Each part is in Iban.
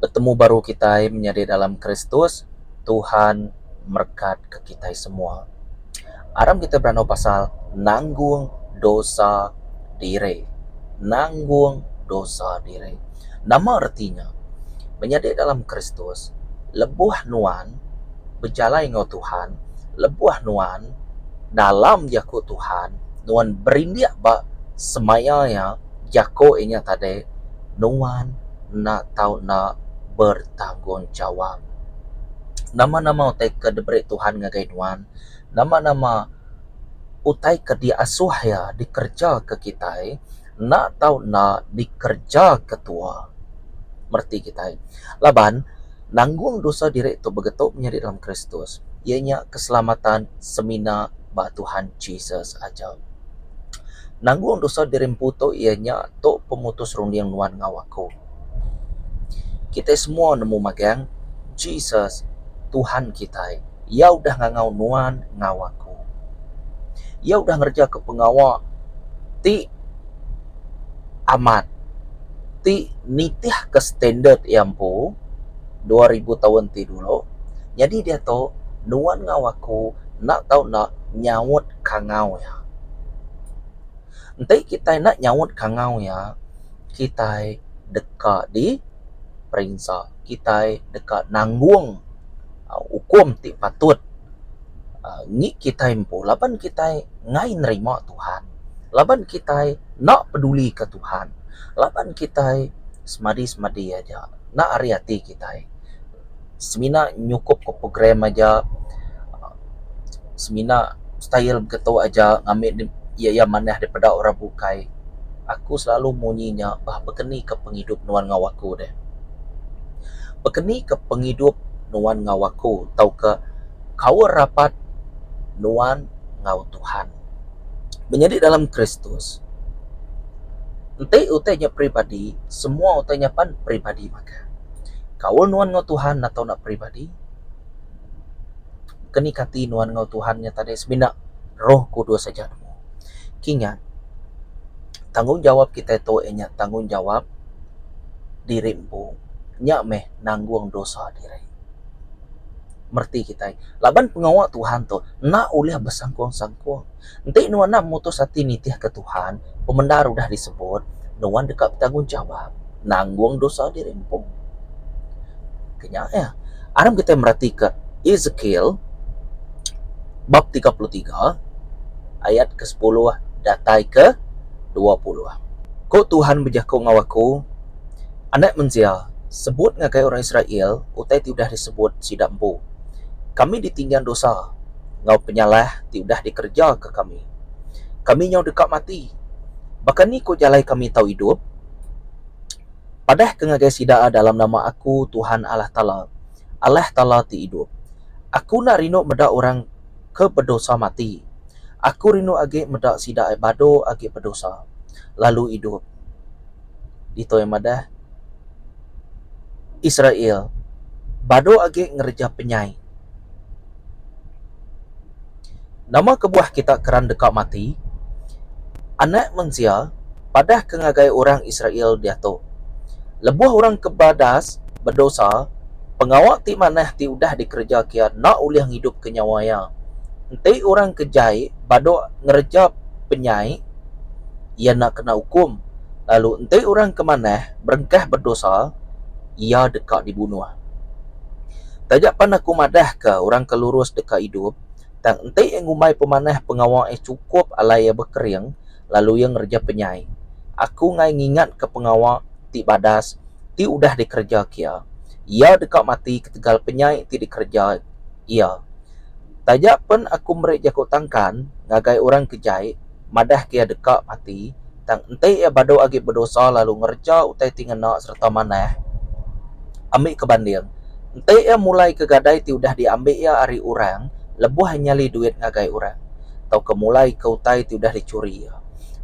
Betemu baru kitai menyadi dalam Kristus, Tuhan merekat ke kitai semua. Aram kitai berandau pasal nanggung dosa diri. Nanggung dosa diri. Nama reti nya? Menyadi dalam Kristus, lebuh nuan bejalai enggau Tuhan, lebuh nuan dalam jaku Tuhan, nuan berindik ba semaya iya, jaku iya nya tadi, nuan enda tau enda bertanggungjawab. Nama-nama utai ke diberi Tuhan ngagai nuan, nama-nama utai ke diasuh iya dikereja ke kitai enda tau enda dikereja ke tua. Mereti kitai. Laban nanggung dosa diri tu begetu menyadi dalam Kristus iya nya keselamatan semina ba Tuhan Jesus aja. Nanggung dosa diri empu tu iya nya tu pemutus runding nuan enggau aku. Kitai semua nemu magang Jesus Tuhan kitai iya udah ngangau nuan enggau aku. Iya udah ngereja ke pengawa ti amat ti nitih ke standard iya empu 2000 taun ti dulu nyadi diatu nuan enggau aku enda tau enda nyaut kangau iya. Enti kitai enda nyaut kangau iya, kitai deka diperinsa, kitai deka nanggung ukum ti patut ngi kitai empu laban kitai enggai nerima Tuhan, laban kitai enda pedulika Tuhan, laban kitai semadi-semadi aja enda ari ati kitai. Semina nyukupka program aja semina style begitu aja ngambi iya iya manah daripada orang bukai. Aku selalu munyi nya bah bekeni ka pengidup nuan enggau aku deh. Bekeni ka pengidup nuan enggau aku tauka kaul rapat nuan enggau Tuhan. Menyadi dalam Kristus enti utai nya peribadi semua utai nya pan peribadi mega. Kaul nuan enggau Tuhan atau enda peribadi? Keni kati nuan enggau Tuhan nya tadi semina Roh Kudus aja nemu. Kingat, tanggungjawab kitai tu iya nya tanggungjawab diri empu. Nya meh nanggung dosa diri. Mereti kitai laban pengawa Tuhan tu enda ulih besangkung-sangkung. Enti nuan enda mutus ati nitihka Tuhan, pemendar udah disebut, nuan deka betanggungjawab nanggung dosa diri empu. Ke nya iya, aram kitai meratika Ezekiel bab 33 ayat ke sepuluh datai ke 20. Ku Tuhan bejaku enggau aku, Anak mensia, sebut ngagai orang Israel utai ti udah disebut sida empu. Kami ditinggang dosa enggau penyalah ti udah dikerejaka kami. Kami nyau deka mati. Baka ni ku jalai kami tau idup? Padahka ngagai sida dalam nama Aku, Tuhan Allah Taala, Allah Taala ti idup. Aku enda rindu meda orang ke bedosa mati. Aku rindu agi meda sida badu agi bedosa, lalu idup. Ditu iya madah, Israel badu agi ngereja penyai. Nama kebuah kita keran deka mati? Anak mensia, padahka ngagai orang Israel diatu, Lebuh orang ke badas bedosa, pengawa ti manah ti udah dikereja kia enda ulih ngidupka nyawa iya. Enti orang ke jai badu ngereja penyai, iya enda kena ukum, lalu enti orang ke manah berengkah bedosa, iya deka dibunuh. Taja pan aku madahka orang ke lurus deka idup, tang enti iya ngumbai pemanah pengawa iya chukup alai iya bekering lalu iya ngereja penyai, aku enggai ngingatka pengawa ti badas ti udah dikereja kia. Iya deka mati ketegal penyai ti dikereja iya. Taja pen aku meri jaku tangkan ngagai orang ke jai madahka iya deka mati, tang enti iya badu agi bedosa lalu ngereja utai ti ngena sereta manah, ambika banding, enti iya mulaika gadai ti udah diambi iya ari orang lebuh iya nyali duit ngagai orang, tauka mulaika utai ti udah dichuri iya,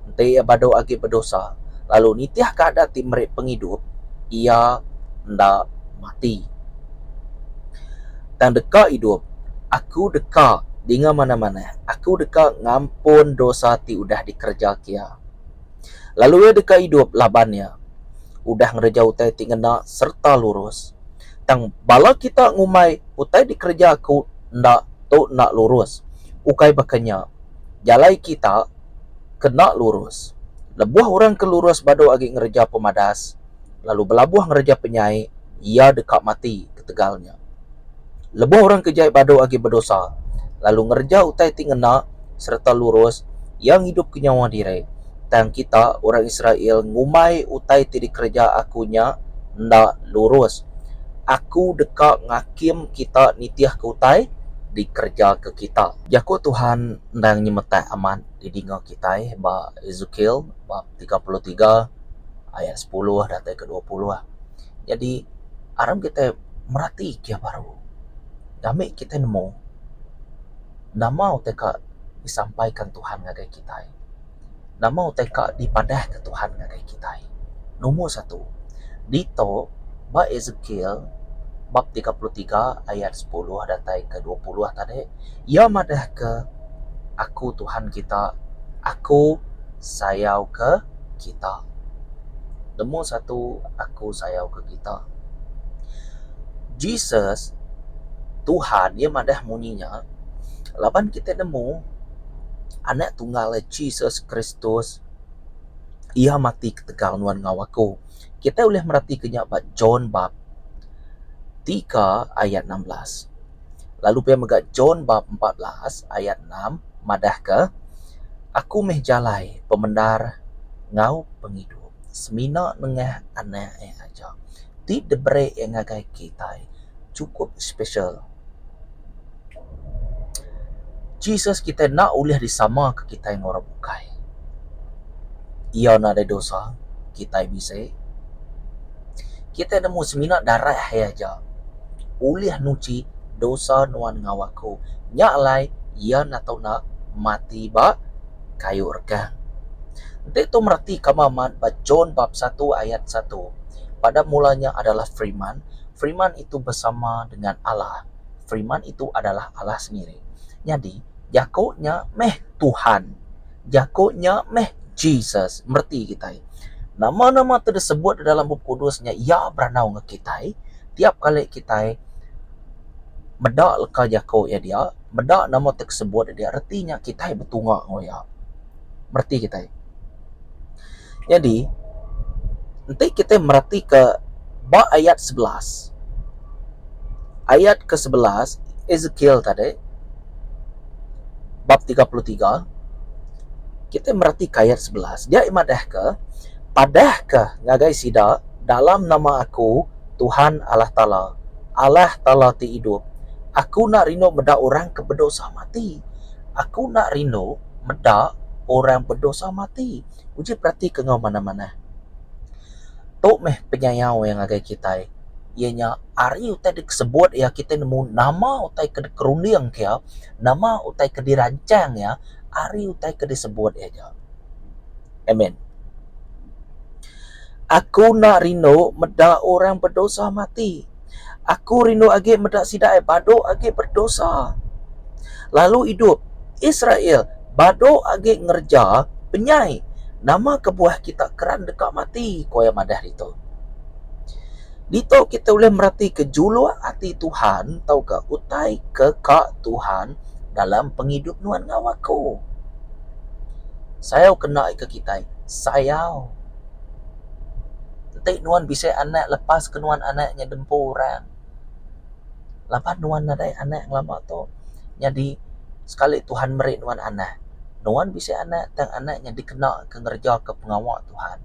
enti iya badu agi bedosa lalu nitihka adat ti meri pengidup, iya enda mati. Tang deka idup, aku deka dinga manah-manah, aku deka ngampun dosa ti udah dikereja kia. Lalu iya deka idup laban iya. udah ngereja utai ti ngena sereta lurus. Tang bala kita ngumbai utai dikereja aku enda tu enda lurus. Ukai baka nya. Jalai kita kena lurus. Lebuh orang ke lurus badu agi ngereja pemadas lalu belabuh ngereja penyai, iya deka mati ketegal nya. Lebuh orang ke jai badu agi bedosa lalu ngereja utai ti ngena sereta lurus, iya ngidupka nyawa diri. Tang kita, orang Israel, ngumbai utai ti dikereja Aku nya enda lurus. Aku deka ngakim kita nitihka utai dikerejaka kita. Jaku Tuhan endang nyemetak amat didinga kitai ba Ezekiel bab 33 ayat sepuluh datai ke 20. Nyadi aram kitai merati ke baru ngambi kitai nemu nama utai ka disampaikan Tuhan ngagai kitai. Nama utai ka dipadahka Tuhan ngagai kitai. Nombor satu, ditu ba Ezekiel bab 33 ayat 10 datai ke 20 tadi iya madahka aku Tuhan kita, aku sayauka kita. Nombor satu, aku sayauka kita. Jesus, Tuhan iya madah munyi nya laban kitai nemu Anak tunggal iya Jesus Kristus iya mati ketegal nuan enggau aku. Kitai ulih meratika nya ba John bab 3 ayat 16. Lalu pia mega John bab 14 ayat 6 madahka, Aku meh jalai, pemendar enggau pengidup. Semina nengah Anak iya aja ti diberi iya ngagai kitai chukup special. Jesus kitai enda ulih disamaka kitai enggau orang bukai. Iya nadai dosa, kitai bisi. Kitai nemu semina darah iya aja ulih nuchi dosa nuan enggau aku. Nya alai iya enda tau enda mati ba kayu regang. Enti tu mereti ka amat ba John bab satu ayat satu, pada mulanya adalah Firman, Firman itu bersama dengan Allah. Firman itu adalah Allah sendiri. Nyadi, jaku nya meh Tuhan. Jaku nya meh Jesus. Mereti kitai. Nama-nama ti disebut dalam Bup Kudus nya iya berandau enggau kitai. Tiap kali kitai meda leka jaku iya dia, meda nama ti disebut iya dia, reti nya kitai betunga enggau iya. Mereti kitai. Nyadi, enti kitai meratika ba ayat 11, ayat ke 11 Ezekiel tadi bab 33, kitai meratika ayat 11 dia madahka, Padahka ngagai sida dalam nama Aku, Tuhan Allah Taala, Allah Taala ti idup, Aku enda rindu meda orang ke bedosa mati. Aku enda rindu meda orang bedosa mati. Uji peratika enggau manah-manah. Tu meh penyayau iya ngagai kitai iya nya ari utai disebut iya kitai nemu nama utai ke dikerunding ke iya, nama utai ke dirancang iya ari utai ke disebut iya nya. Amen. Aku enda rindu meda orang bedosa mati. Aku rindu agi meda sida iya badu agi berdosa. Lalu idup Israel badu agi ngereja penyai. Nama kebuah kita keran deka mati? Ku iya madah ditu. Ditu kita ulih meratika juluk ati Tuhan tauka utai ke ka Tuhan dalam pengidup nuan enggau aku. Sayau kena ke kitai? Sayau. Enti nuan bisi anak lepas ke nuan anak nya dempu orang. Laban nuan nadai anak ngelama tu nyadi sekali Tuhan meri nuan anak. Nuan bisi anak tang anak nya dikena ke ngereja ke pengawa Tuhan.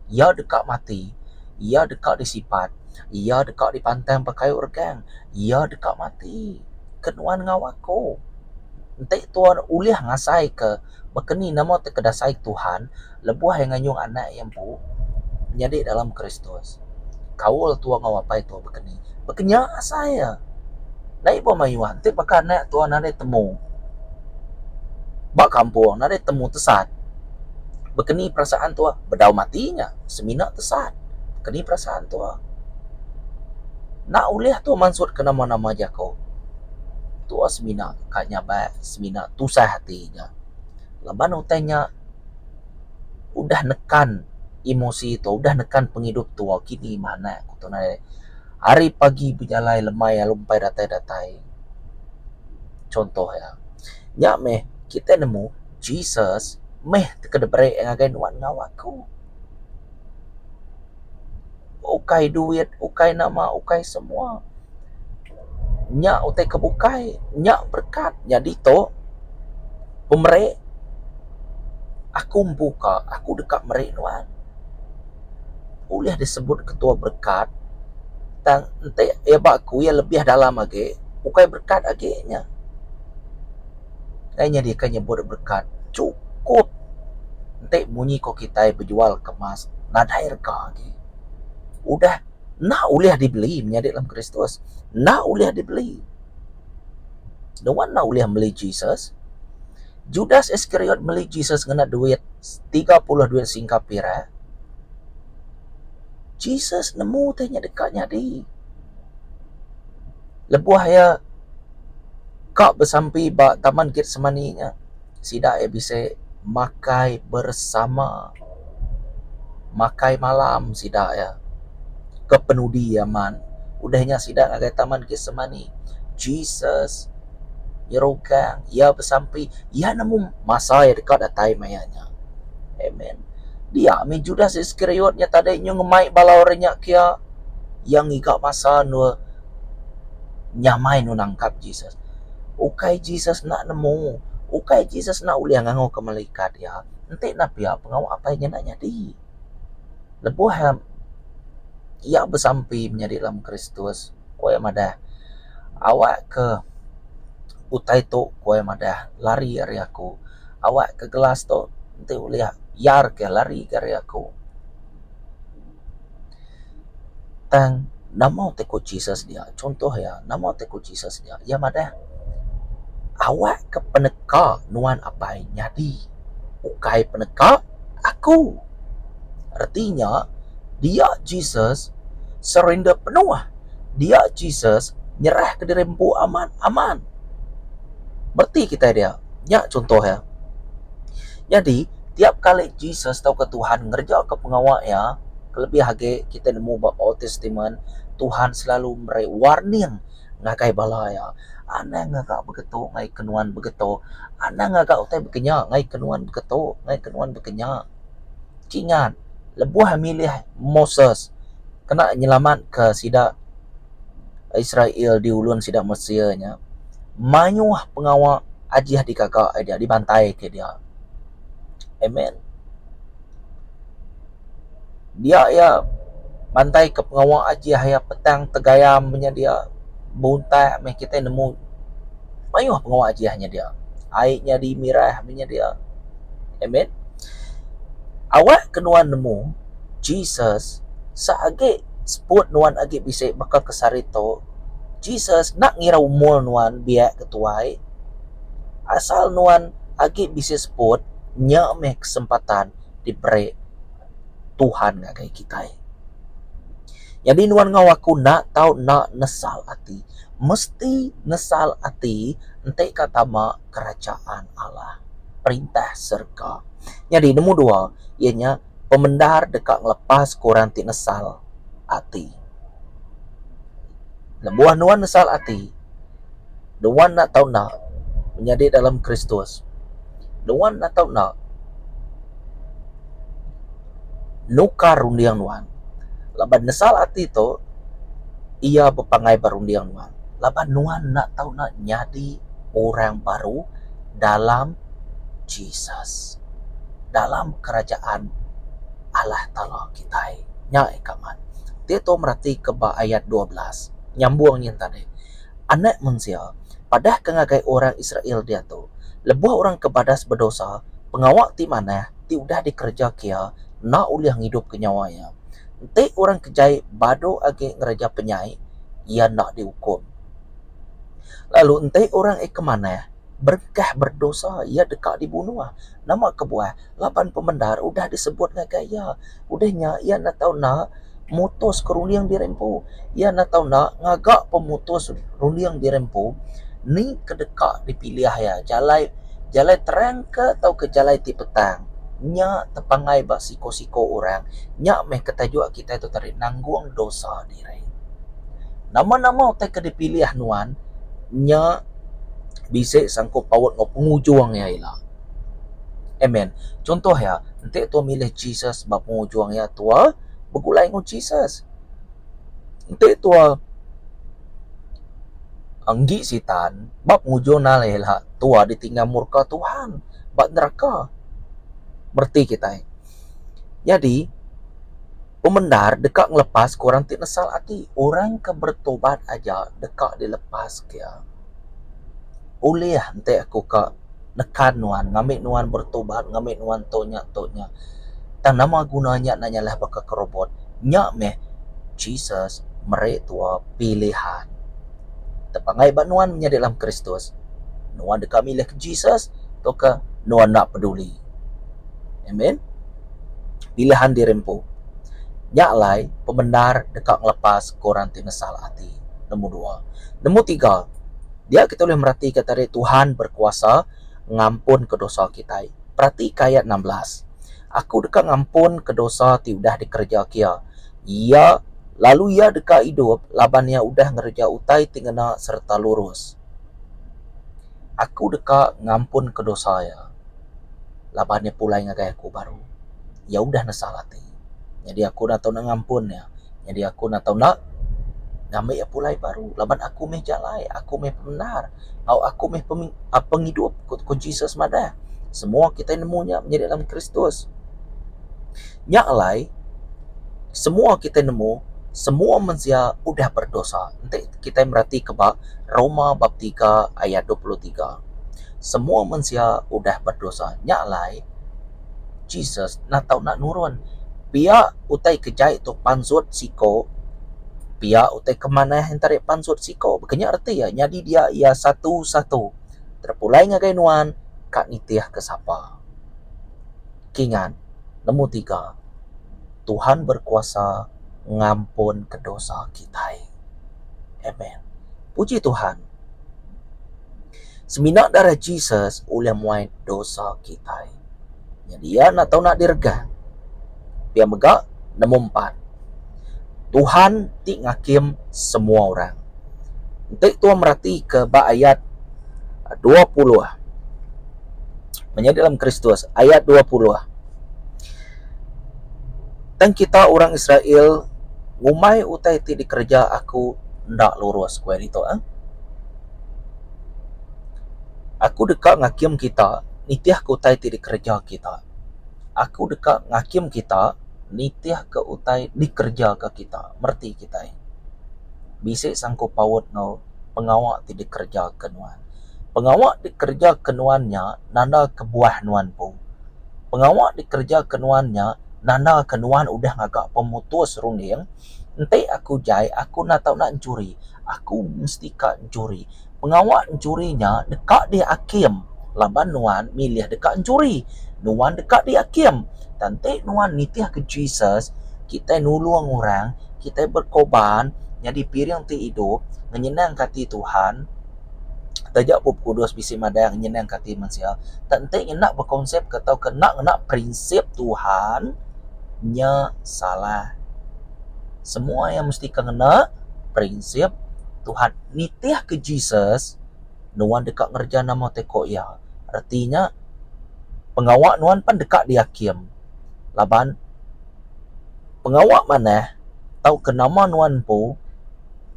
Iya deka mati, iya deka disipat, iya deka dipantang ba kayu regang, iya deka mati ke nuan enggau aku. Enti tuan ulih ngasaika baka ni nama ti kedasai Tuhan lebuh iya nganyung anak iya empu nyadi dalam Kristus. Kaul tua enggau apai tua baka ni. Baka nya asai iya. Enda ibuh mayuh enti baka anak tua nadai temu ba kampung nadai temu tesat. Baka ni perasaan tua bedau mati nya semina tesat. Baka ni perasaan tua. Enda ulih tua mansutka nama-nama jaku. Tua semina ka nyabak semina tusah ati nya. Laban utai nya udah nekan. Emosi tu udah nekan pengidup tua kini mah anak ku tu nadai. Ari pagi bejalai lemai lalu empai datai-datai. Chunto iya. Nya meh kitai nemu Jesus meh ke diberi ngagai nuan enggau aku. Ukai duit, ukai nama, ukai semua. Nya utai ke bukai, nya berekat. Nyadi tu pemeri aku empu ka aku deka meri nuan. Ulih disebut ketua berekat tang enti iya ba aku iya lebih dalam agi ukai berekat agi nya. Kai nyadi kai nyebut berekat chukup enti munyi ko kitai bejual ke emas nadai rega agi. Udah enda ulih dibeli menyadi dalam Kristus enda ulih dibeli. Nuan enda ulih meli Jesus. Judas Iskariot meli Jesus ngena duit 30 duit singkap pirak. Jesus nemu utai nya deka nyadi. Lebuh iya ka besampi ba Taman Getsemani nya, sida iya bisi makai bersama. Makai malam sida iya ke penudi iya man. Udah nya sida ngagai Taman Getsemani. Jesus nyerungkang, iya besampi, iya nemu masa iya deka datai maya nya. Amen. Dia mih Judas Iskariot nya tadi nyu ngemai bala orang nya kia. Iya ngiga masa endur nyamai endur nangkap Jesus. Ukai Jesus enda nemu, ukai Jesus enda ulih ngangauka malaikat iya. Enti enda pia pengawa apai nya enda nyadi. Lebuh iya iya besampi menyadi dalam Kristus, ku iya madah, Awakka utai tu ku iya madah lari ari aku. Awakka gelas tu enti ulih iyarka lari ke ari aku. Tang nama utai ku Jesus dia, chunto iya nama utai ku Jesus dia, iya madah awakka peneka nuan apai nyadi ukai peneka aku. Reti nya dia Jesus surrender penuh, dia Jesus nyerahka diri empu amat-amat. Bereti kitai dia, nya chunto iya. Nyadi, tiap kali Jesus tauka Tuhan ngerejaka pengawa iya, kelebih agi kitai nemu ba Old Testament, Tuhan selalu meri warning ngagai bala iya, anang ngaga begitu ngaika nuan begitu, anang ngaga utai baka nya ngaika nuan begitu, ngaika nuan baka nya. Kingat, lebuh milih Moses kena nyelamatka sida Israel diulun sida Mesir nya, mayuh pengawa ajih digaga dia, dibantaika dia. Amen. Dia iya mantaika pengawa ajih iya petang tegayam nya dia, buntak meh kitai nemu mayuh pengawa ajih nya dia. Ai nyadi mirah meh nya dia. Amen. Awak ke nuan nemu Jesus seagi seput nuan agi bisi baka ke sehari tu, Jesus enda ngira umur nuan biak ke tuai. Asal nuan agi bisi seput, nya meh kesempatan diberi Tuhan ngagai kitai. Nyadi nuan enggau aku enda tau enda nesal ati. Mesti nesal ati enti ka tama kerajaan Allah, perintah serega. Nyadi nemu dua iya nya pemendar deka ngelepaska orang ti nesal ati. Lebuh nuan nesal ati, nuan enda tau enda menyadi dalam Kristus. Nuan enda tau enda nukar runding nuan. Laban nesal ati tu iya bepanggai ba runding nuan. Laban nuan enda tau enda nyadi orang baru dalam Jesus. Dalam kerajaan Allah Taala kitai. Nya ika man. Ti tu meratika ba ayat 12 nyambung nyin tadi. Anak mensia, padahka ngagai orang Israel diatu, lebuh orang ke badas bedosa, pengawa ti manah ti udah dikereja kia enda ulih ngidupka nyawa iya. Enti orang ke jai badu agi ngereja penyai, iya enda diukum. Lalu enti orang ke manah berengkah berdosa, iya deka dibunuh. Nama kebuah? Laban pemendar udah disebut ngagai iya. Udah nya, iya enda tau enda mutuska runding diri empu. Iya enda tau enda ngaga pemutus runding diri empu ni ke deka dipilih iya, jalai jalai terang ke tauka jalai ti petang. Nya tepanggai ba siko-siko orang. Nya meh ke tajuk kitai tu tadi nanggung dosa diri. Nama-nama utai ke dipilih nuan nya bisi sangkup paut enggau pengujung iya ila. Amen. Chunto iya, enti tua milih Jesus ba pengujung iya tua begulai enggau Jesus. Enti tua enggi sitan ba pengujung ne ila tua ditinggal murka Tuhan ba neraka. Mereti kitai. Nyadi pemendar deka ngelepaska orang ti nesal ati. Orang ke bertobat aja deka dilepaska iya. Ulih enti aku ka nekan nuan ngambi nuan bertobat ngambi nuan tu nya tu nya. Tang nama guna nya enda nyalah baka ke robot. Nya meh Jesus meri tua pilihan. Tepangai ba nuan menyadi dalam Kristus. Nuan deka milih ke Jesus tauka nuan enda peduli. Amen. Pilihan diri empu. Nya alai pemendar deka ngelepas ke orang ti nesal ati. Nombor dua. Nombor tiga, dia kita ulih meratika tadi Tuhan berkuasa ngampunka dosa kitai. Peratika ayat 16. Aku deka ngampunka dosa ti udah dikereja ke iya. Iya lalu iya deka idup laban iya udah ngereja utai ti ngena sereta lurus. Aku deka ngampunka dosa iya laban iya pulai ngagai aku baru. Iya udah nesal ati. Nyadi aku enda tau enda ngampun iya. Nyadi aku enda tau enda ngambi iya pulai baru laban aku meh jalai, aku meh pemendar enggau aku meh pengidup ku Jesus madah. Semua kitai nemu nya menyadi dalam Kristus. Nya alai semua kitai nemu semua mensia udah berdosa. Enti kitai meratika ba Roma bab tiga ayat 23. Semua mensia udah berdosa. Nya alai Jesus enda tau enda nurun. Pia utai ke jai tu pansut siko, pia utai ke manah enti pansut siko. Baka nya reti iya nyadi dia iya satu-satu terpulai ngagai nuan ka nitih ke sapa. Kingat nemu tiga Tuhan berkuasa ngampun ke dosa kitai. Amen. Puji Tuhan. Semina darah Jesus ulih muai dosa kitai. Nyadi iya enda tau enda diregah. Pia mega nemu empat. Tuhan ti ngakim semua orang. Enti tua meratika ba ayat 20 menyadi dalam Kristus ayat 20. Tang kita orang Israel ngumbai utai ti dikereja aku enda lurus ku iya ditu. Aku deka ngakim kita nitihka utai ti dikereja kita. Aku deka ngakim kita nitihka utai dikerejaka kita. Mereti kitai. Bisi sangkup paut enggau pengawa ti dikerejaka nuan. Pengawa dikerejaka nuan nya nanda kebuah nuan empu. Pengawa dikerejaka nuan nya nanda ke nuan udah ngaga pemutus runding enti aku jai aku enda tau enda enchuri. Aku mesti ka enchuri. Pengawa enchuri nya deka diakim laban nuan milih deka enchuri. Nuan deka diakim. Tang enti nuan nitihka Jesus, kitai nulung orang, kitai berkorban nyadi piring ti idup ngenyenangka ati Tuhan. Taja Bup Kudus bisi madah ngenyenangka ati mensia, tang enti ngena bekonsep ke tauka enda ngena prinsip Tuhan, nya salah. Semua iya mesti ka ngena prinsip Tuhan. Nitihka Jesus, nuan deka ngereja nama ti ko iya. Reti nya, pengawa nuan pan deka diakim laban pengawa manah tauka nama nuan empu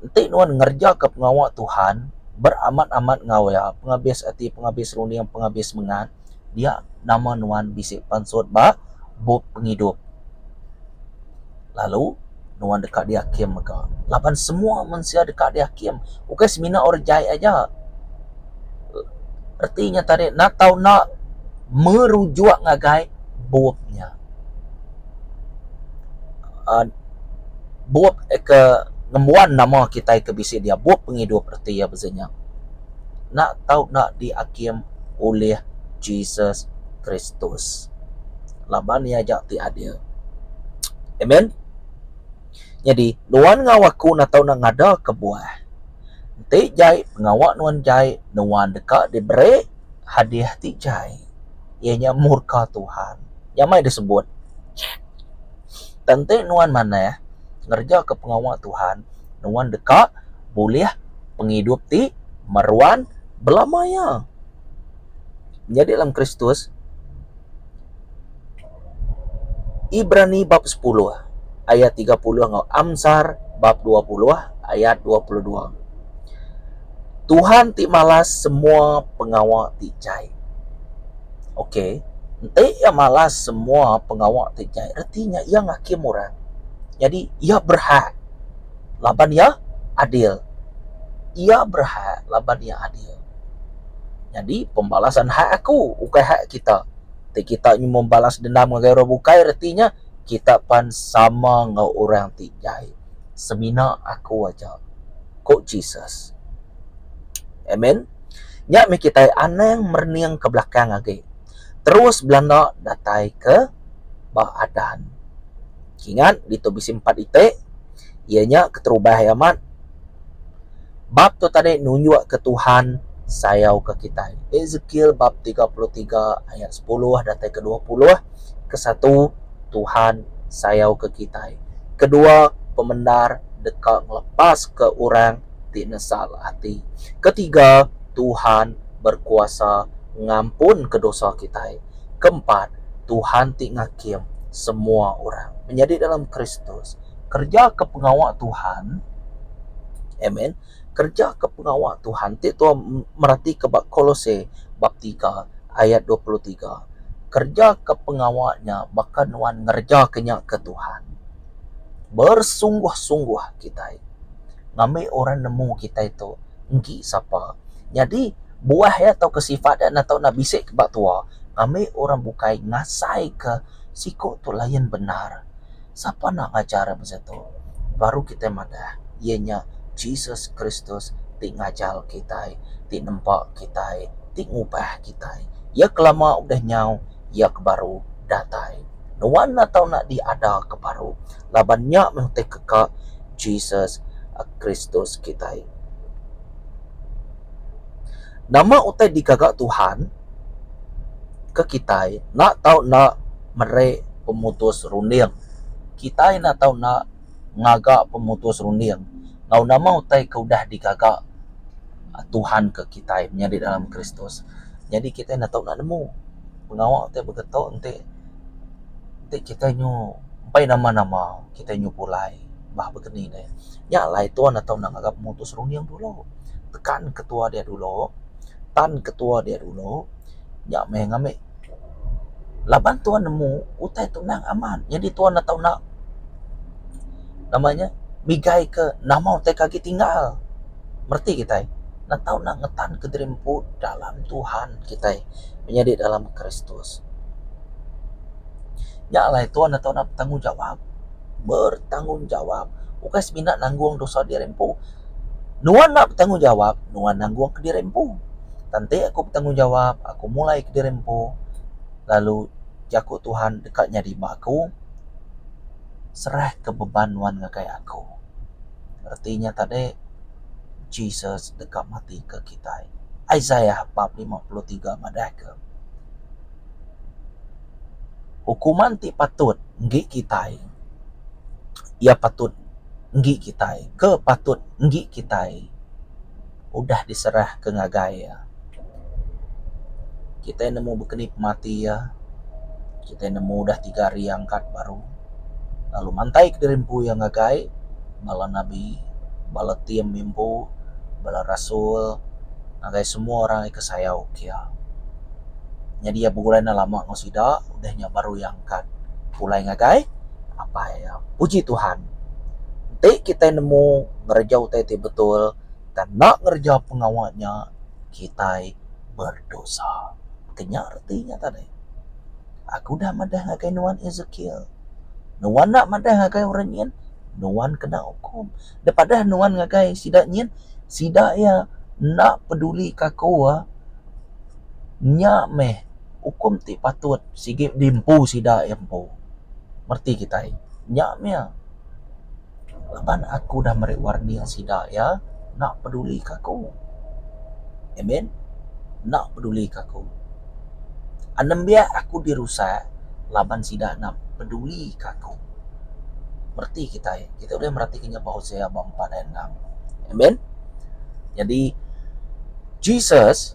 enti nuan ngerejaka pengawa Tuhan beramat-amat enggau iya pengabis ati, pengabis runding, pengabis semengat dia nama nuan bisi pansut ba bup pengidup. Lalu nuan deka diakim mega laban semua mensia deka diakim ukai semina orang jai aja. Reti nya tadi enda tau enda merujuk ngagai bup nya. uhh Bup ke ngembuan nama kitai ke bisi dia bup pengidup reti iya bisi nya. Enda tau enda diakim ulih Jesus Kristus. Laban iya aja ti adil. Amen. Nyadi, nuan enggau aku enda tau enda ngada kebuah. Enti jai pengawa nuan jai, nuan deka diberi hadiah ti jai, iya nya murka Tuhan. Nyamai disebut. Tang enti nuan manah ngereja ke pengawa Tuhan, nuan deka bulih pengidup ti meruan belama iya. Nyadi dalam Kristus, Ibrani bab sepuluh ayat 30 enggau Amsar bab 20 ayat 22. Tuhan ti malas semua pengawa ti jai. Okey, enti iya malas semua pengawa ti jai reti nya iya ngakim orang. Nyadi iya berhak laban iya adil. Iya berhak laban iya adil. Nyadi pembalasan hak aku ukai hak kita. Ti kita nyumun balas dendam ngagai orang bukai reti nya kita pan sama enggau orang ti jai. Semina aku aja, ku Jesus. Amen. Nya mih kitai anang merening ke belakang agi. Terus belanda datai ke ba adan. Kingat ditu bisi empat iti iya nya keterubah iya amat bab tu tadi nunjuk ke Tuhan sayau ke kitai. Ezekiel bab 33 ayat 10 datai ke 20 kesatu Tuhan sayau ke kitai. Kedua pemendar deka ngelepas ke orang ti nesal ati. Ketiga, Tuhan berkuasa ngampunka dosa kitai. Keempat, Tuhan ti ngakim semua orang. Menyadi dalam Kristus, kereja ke pengawa Tuhan, amen, kereja ke pengawa Tuhan ti tua meratika ba Kolose bab tiga ayat 23. Kereja ke pengawa nya baka nuan ngereja ke nya ke Tuhan. Bersungguh-sungguh kitai. Ngambi orang nemu kitai tu enggi sapa. Nyadi buah iya tauka sifat iya enda tau enda bisi ba tua ngambi orang bukai ngasaika siku tu lain bendar. Sapa enda ngajar iya pasal tu baru kitai madah iya nya Jesus Kristus ti ngajar kitai, ti nempa kitai, ti ngubah kitai. Iya ke lama udah nyau, iya ke baru datai. Nuan enda tau enda diada ke baru laban nya meh utai keka Jesus Kristus kitai. Nama utai digaga Tuhan ke kitai enda tau enda meri pemutus runding. Kitai enda tau enda ngaga pemutus runding enggau nama utai ke udah digaga Tuhan ke kitai menyadi dalam Kristus. Nyadi kitai enda tau enda nemu pengawa ti begitu enti enti kitai nyu empai nama-nama kitai nyu pulai bah begeni deh. Nya alai tuan atau enda ngaga pemutus runding dulu. Tekan ketua dia dulu, tan ketua dia dulu nya meh ngambi laban tuan nemu utai tu endang amat. Nyadi tuan atau enda nama nya migai ke nama utai ke agi tinggal. Mereti kitai enda tau enda ngetan ke diri empu dalam Tuhan kitai menyadi dalam Kristus. Nya alai tuan atau enda betanggungjawab. Bertanggungjawab ukai semina nanggung dosa diri empu. Nuan enda betanggungjawab, nuan nanggung kediri empu. Tang enti aku betanggungjawab, aku mulai kediri empu lalu jaku Tuhan deka nyadi ba aku, serahka beban nuan ngagai aku. Reti nya tadi Jesus deka mati ke kitai. Isaiah bab 53 madahka. Hukuman ti patut enggi kitai iya patut enggi kitai ke patut enggi kitai udah diserahka ngagai iya. Kitai nemu baka ni pemati iya, kitai nemu udah tiga hari iya angkat baru lalu mantai kediri empu iya ngagai bala nabi, bala tim iya empu, bala rasul ngagai semua orang ke sayau ke iya. Nyadi iya begulai enda lama enggau sida, udah nya baru iya angkat pulai ngagai apai iya. Puji Tuhan, enti kitai nemu ngereja utai ti betul tang enda ngereja pengawa nya, kitai berdosa. Ke nya reti nya tadi. Aku udah madah ngagai nuan Ezekiel, nuan enda madah ngagai orang nyin, nuan kena ukum. Dep padah nuan ngagai sida nyin, sida iya enda peduli ka aku. Nya meh ukum ti patut sigi diempu sida iya empu. Mereti kitai. Nya meh iya. Laban aku udah meri warning sida iya enda peduli ka aku. Amen. Enda peduli ka aku. Anembiak aku dirusak. Laban sida enda peduli ka aku. Mereti kitai, kitai ulih mereti ke nya ba Hosea ba empat ayat enam. Amen. Nyadi Jesus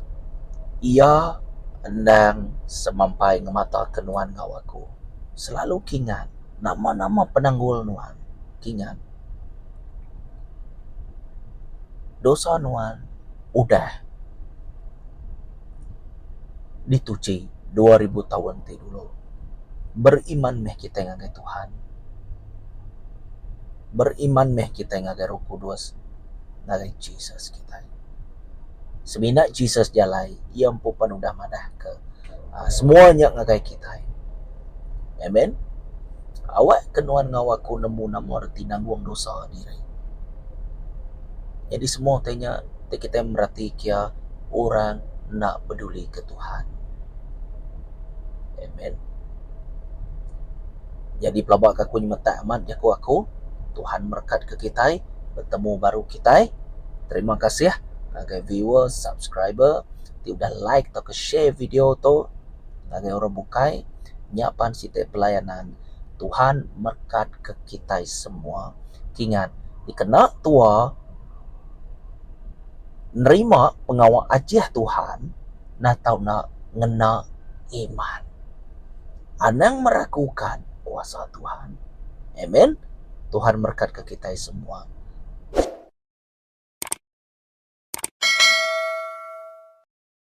iya endang semampai ngemata ke nuan enggau aku. Selalu kingat nama-nama penanggul nuan kingat. Dosa nuan udah dituchi 2000 taun ti dulu. Beriman meh kitai ngagai Tuhan. Beriman meh kitai ngagai Roh Kudus ngagai Jesus kitai. Semina Jesus jalai iya empu pan udah madah ke aaa semua nya ngagai kitai. Amen. Awak ke nuan enggau aku nemu nama reti nanggung dosa diri. Nyadi semua utai nya ti kitai mereti kia orang enda peduli ke Tuhan. Amen. Nyadi pelaba ka aku nyemetak amat jaku aku, Tuhan merekat ke kitai, betemu baru kitai. Terima kasih ngagai viewer, subscriber ti udah like tauka share video tu ngagai orang bukai. Nya pan siti pelayanan Tuhan merekat ke kitai semua. Kingat dikena tua nerima pengawa ajih Tuhan enda tau enda ngena iman. Anang meragukan kuasa Tuhan. Amen. Tuhan merekatka kitai semua.